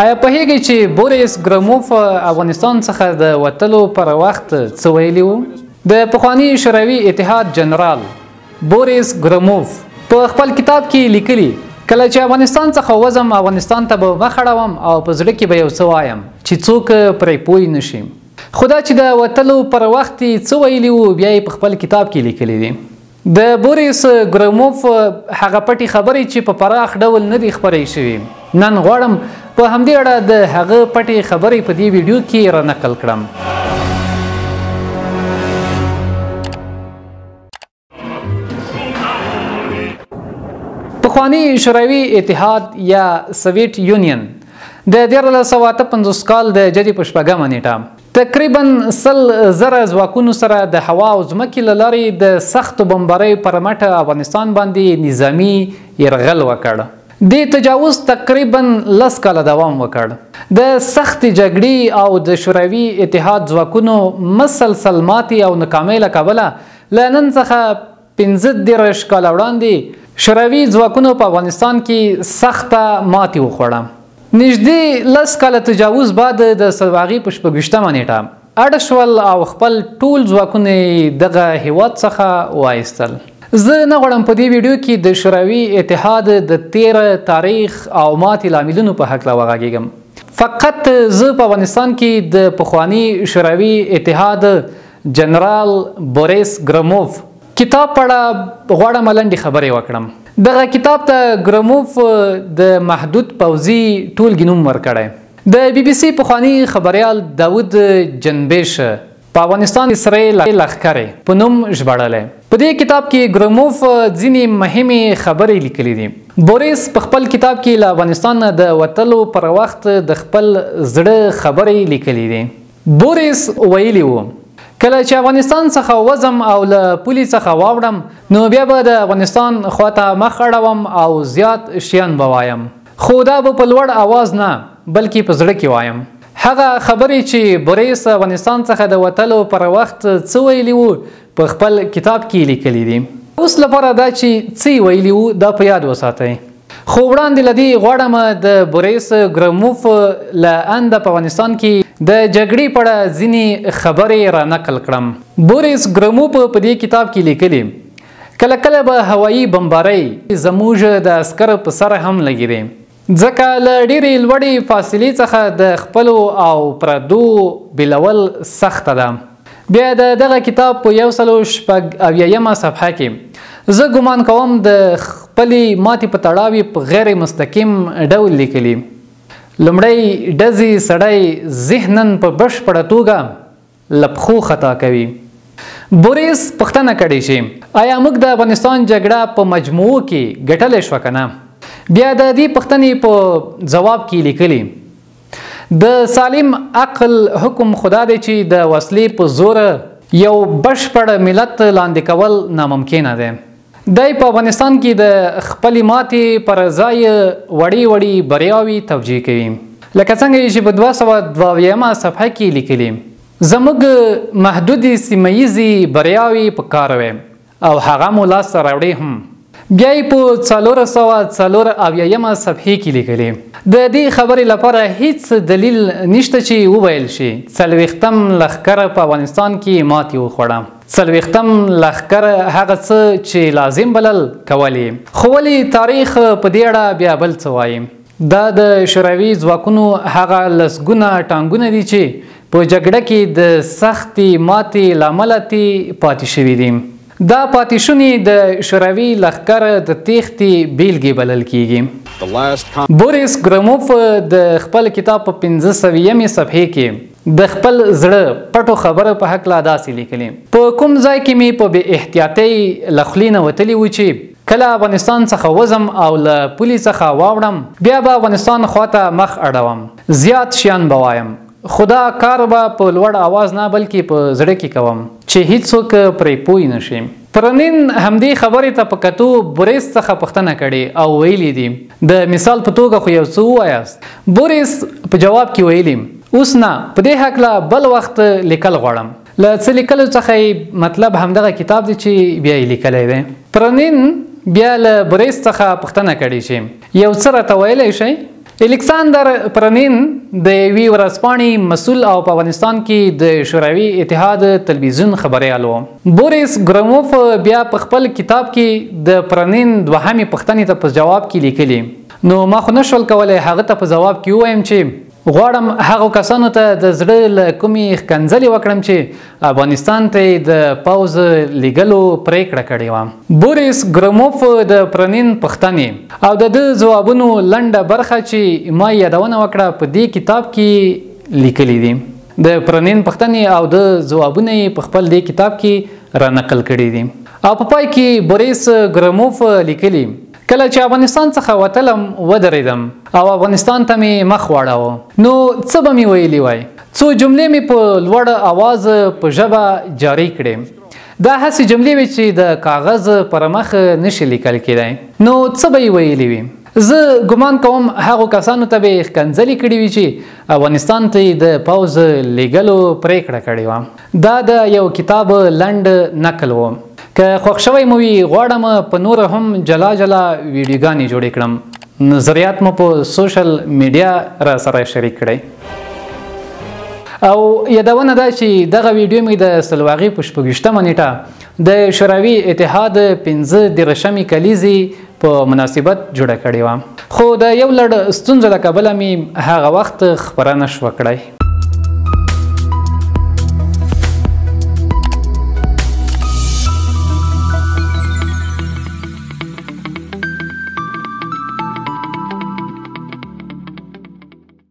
آیا پوهیږئ چې بوریس ګروموف افغانستان څخه د وتلو پر وخت څه ویلي وو؟ د پخواني شوروي اتحاد جنرال بوریس ګروموف په خپل کتاب کې لیکلي، کله چې افغانستان څخه وځم افغانستان ته به مخ اړوم او په زړه کې به یو څه وایم چې څوک پرې پوه نه شي. خو دا چې د وتلو پر وخت یې څه ویلي وو بیا یې په خپل کتاب کې لیکلي دي. د بوریس ګروموف هغه پټې خبرې چې په پراخ ډول نه دي خپرې شوي، نن غواړم په همدې اړه د هغه پټې خبرې په دې ویډیو کې را نقل کړم. پخوانی شوروي اتحاد یا سویټ یونین د 1358 کال د جدي په 6مه نیټه تقریبا 100,000 ځواکونو سره د هوا او ځمکې له لارې د سختو بمباریو پر مټ افغانستان باندې نظامي یرغل وکړ. دې تجاوز تقریبا 10 کاله دوام وکړ. د سختې جګړې او د شوروي اتحاد ځواکونو مسلسل ماتې او ناکامۍ له کبله له نن څخه 35 کاله وړاندې شوروي ځواکونو په افغانستان کې سخته ماتې وخوړه. نږدې 10 کاله تجاوز بعد د سلواغې په 26مه نیټه اړ شول او خپل ټول ځواکونه دغه هیواد څخه وایستل. زه نه غواړم په دې ویډیو کې د شوروي اتحاد د تیر تاریخ او ماتې لاملونو په هکله وغږیږم. فقط زه په افغانستان کې د پخواني شوروي اتحاد جنرال بوریس ګروموف کتاب په اړه غواړم لنډې خبرې وکړم. دغه کتاب ته ګروموف د محدود پوځي ټولګي نوم ورکړی. د بي بي سي پخواني خبریال داود جنبش په افغانستان کې سرې لښکرې په نوم ژباړلی. په دې کتاب کې ګروموف ځینې مهمې خبرې لیکلې دي. بوریس په خپل کتاب کې له افغانستان د وتلو پر وخت د خپل زړه خبرې لیکلې دي. بوریس ویلي وو، کله چې افغانستان څخه وځم او له پولې څخه واوړم نو بیا به د افغانستان خواته مخ اړوم او زیات شیان به وایم، خو دا به په لوړ اواز نه بلکې په زړه کې وایم. هغه خبرې چې بوریس افغانستان څخه د وتلو پر وخت څه ویلي وو په خپل کتاب کې لیکلي دي. اوس لپاره دا چې څه یې ویلي وو دا په یاد وساتئ. خو وړاندې له دې غواړم د بوریس ګروموف له انده په افغانستان کې د جګړې په اړه ځینې خبرې را نقل کړم. بوریس ګروموف په دې کتاب کې لیکلي، کله کله به هوایي بمبارۍ زموږ د عسکرو په سر هم لګېدې، ځکه له ډېرې لوړې فاصلې څخه د خپلو او پردو بېلول سخته ده. بیا د دغه کتاب په 176 صفحه کې زه ګمان کوم د خپلې ماتې په تړاو یې په غیر مستقیم ډول لیکلي، لومړی ډزې سړی ذهناً په بشپړه توګه له پښو خطا کوي. بوریس پوښتنه کړې چې آیا موږ د افغانستان جګړه په مجموعو کې ګټلی شوه که نه؟ بیا د دې پوښتنې په ځواب کې لیکلي، د سالم عقل حکم خدا دی چې د وسلې په زور یو بشپړ ملت لاندې کول ناممکنه دی. دی په افغانستان کې د خپلې ماتې پر ځای وړې وړې بریاوې توجیه کوي، لکه څنګه یې چې په 202 صفحه کې لیکلي، زموږ محدودې سیمه ییزې بریاوې په کار وې او هغه مو لاسته راوړې هم. بیا یې په 474 صفحې کې لیکلي، د دې خبرې لپاره هیڅ دلیل نشته چې وویل شي 40م لښکر په افغانستان کې ماتې وخوړه. 40م لښکر هغه څه چې لازم بلل کول یې، خو ولې تاریخ په دې اړه بیا بل څه وایي. دا د شوروي ځواکونو هغه لسګونه ټانګونه دي چې په جګړه کې د سختې ماتې له امله ترې پاتې شوي دي. دا پاتې شونې د شوروي لښکر د تېښتې بیلګې بلل کیږي. بوریس ګروموف د خپل کتاب په 500 صفحې کې د خپل زړه پټو خبرو په هکله داسې لیکلي، په کوم ځای کې مې په بې احتیاطۍ له خولې نه وتلي وو چې کله افغانستان څخه وځم او له پولې څخه واوړم بیا به افغانستان خواته مخ اړوم، زیات شیان به وایم، خو دا کار به په لوړ اواز نه بلکې په زړه کې کوم چې هیڅوک پرې پوه نه شي. پرنین همدې خبرې ته په کتو بوریس څخه پوښتنه کړې او ویلي دي، د مثال په توګه خو یو څه ووایاست. بوریس په جواب کې ویلي، اوس نه، په دې هکله بل وخت لیکل غواړم. له څه لیکلو څخه یې مطلب همدغه کتاب دی چې بیا یې لیکلی دی. پرنین بیا له بوریس څخه پوښتنه کړې چې یو څه راته ویلی شئ؟ الکساندر پرنین د یوې ورځپاڼې مسول او په افغانستان کې د شوروي اتحاد تلویزیون خبریال و. بوریس ګراموف بیا په خپل کتاب کې د پرنین دوهمې پوښتنې ته په جواب کې لیکلي: نو ما خو نشول کولی هغه ته په ځواب کې ووایم چې غواړم هغو کسانو ته د زړه له کومې ښکنځلې وکړم چې افغانستان ته د پوځ لیږلو پرېکړه کړې وه. بوریس ګراموف د پرنین پوښتنې او د ده ځوابونو لنډه برخه چې ما یادونه وکړه په دې کتاب کې لیکلي دي. د پرنین پوښتنې او د ځوابونه یې په خپل دې کتاب کې را نقل کړي دي. او په پای کې بوریس ګراموف لیکلي: کله چې افغانستان څخه وتلم ودرېدم او افغانستان ته مې مخ واړاوه، نو څه به مې ویلي وای؟ څو جملې مې په لوړ اواز په ژبه جاري کړې. دا هسې جملې وې چې د کاغذ پر مخ نشي لیکل کېدای. نو څه به یې ویلي وي؟ زه ګمان کوم هغو کسانو ته به یې ښکنځلې کړې وي چې افغانستان ته یې د پوځ لیږلو پرېکړه کړې وه. دا د یو کتاب لنډ نقل و. که خوښ شوی مو وي غواړم په نور هم جلا جلا ویډیوګانې جوړې کړم. نظریات مو په سوشل میډیا را سره شریک کړئ. او یادونه ده چې دغه ویډیو مې د سلواغې په 26مه نیټه د شوروي اتحاد 35مې کلیزې په مناسبت جوړه کړې وه، خو د یو لړ ستونزو له کبله مې هغه وخت خپره نه شوه کړی.